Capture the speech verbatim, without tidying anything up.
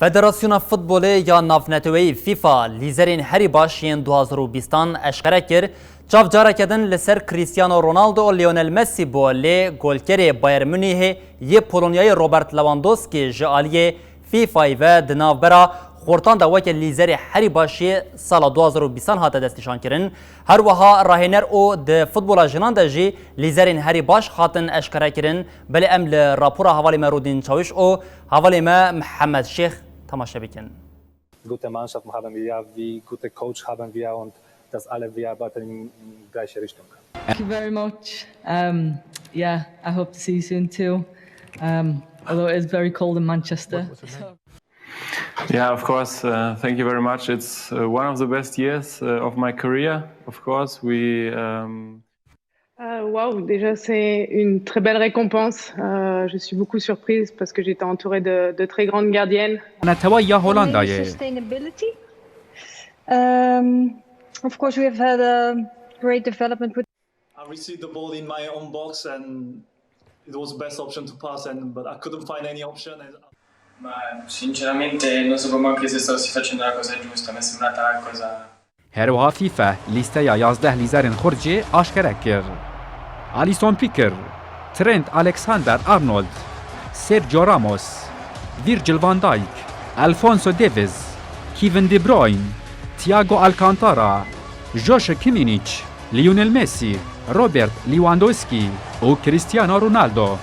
Federasyona Futbolê ya Navneteweyî FIFA lîzerên herî baş yên du hazar û bîstan eşkere kir. Çav careke din li ser Cristiano Ronaldo û Lionel Messi bû, lê golkerê Bayern Munîhê yê Polonyayê Robert Lewandowski ji aliyê FIFAyî ve di navbera xortan de weke lîzerê herî baş yê sala du hazar û bîstan hate destnîşankirin. Her wiha rahêner û di futbola jinan de jî lîzerên herî baş hatin eşkerekirin. Belê em li rapora hevalê me Rûdîn Çawîş û hevalê me Mihemed Şêx temaşe bikin. Gute Mannschaft haben wir, wie gute Coach haben wir und das alle, wir arbeiten in, in gleiche Richtung. Thank you very much. Um, yeah, I hope to see you soon too. Um, although it is very cold in Manchester. So- Yeah, of course. Uh, thank you very much. It's uh, one of the best years uh, of my career. Of course, we. Um... Euh, Waouh, déjà c'est une très belle récompense. Euh, je suis beaucoup surprise parce que j'étais entourée de, de très grandes gardiennes. Netewa ya Holandayê. Sustainability. Um, of course, we have had a great development with I received the ball in my own box and it was the best option to pass, and but I couldn't find any option. And Ma sinceramente non so manco se sto si facendo la cosa giusta, mi è sembrata una cosa Herwiha FIFA lîsteya yazdeh lîzerên xurt jî aşkere kir. Alisson Becker, Trent Alexander-Arnold, Sergio Ramos, Virgil van Dijk, Alphonso Davies, Kevin De Bruyne, Thiago Alcantara, Josh Kimmich, Lionel Messi, Robert Lewandowski û Cristiano Ronaldo.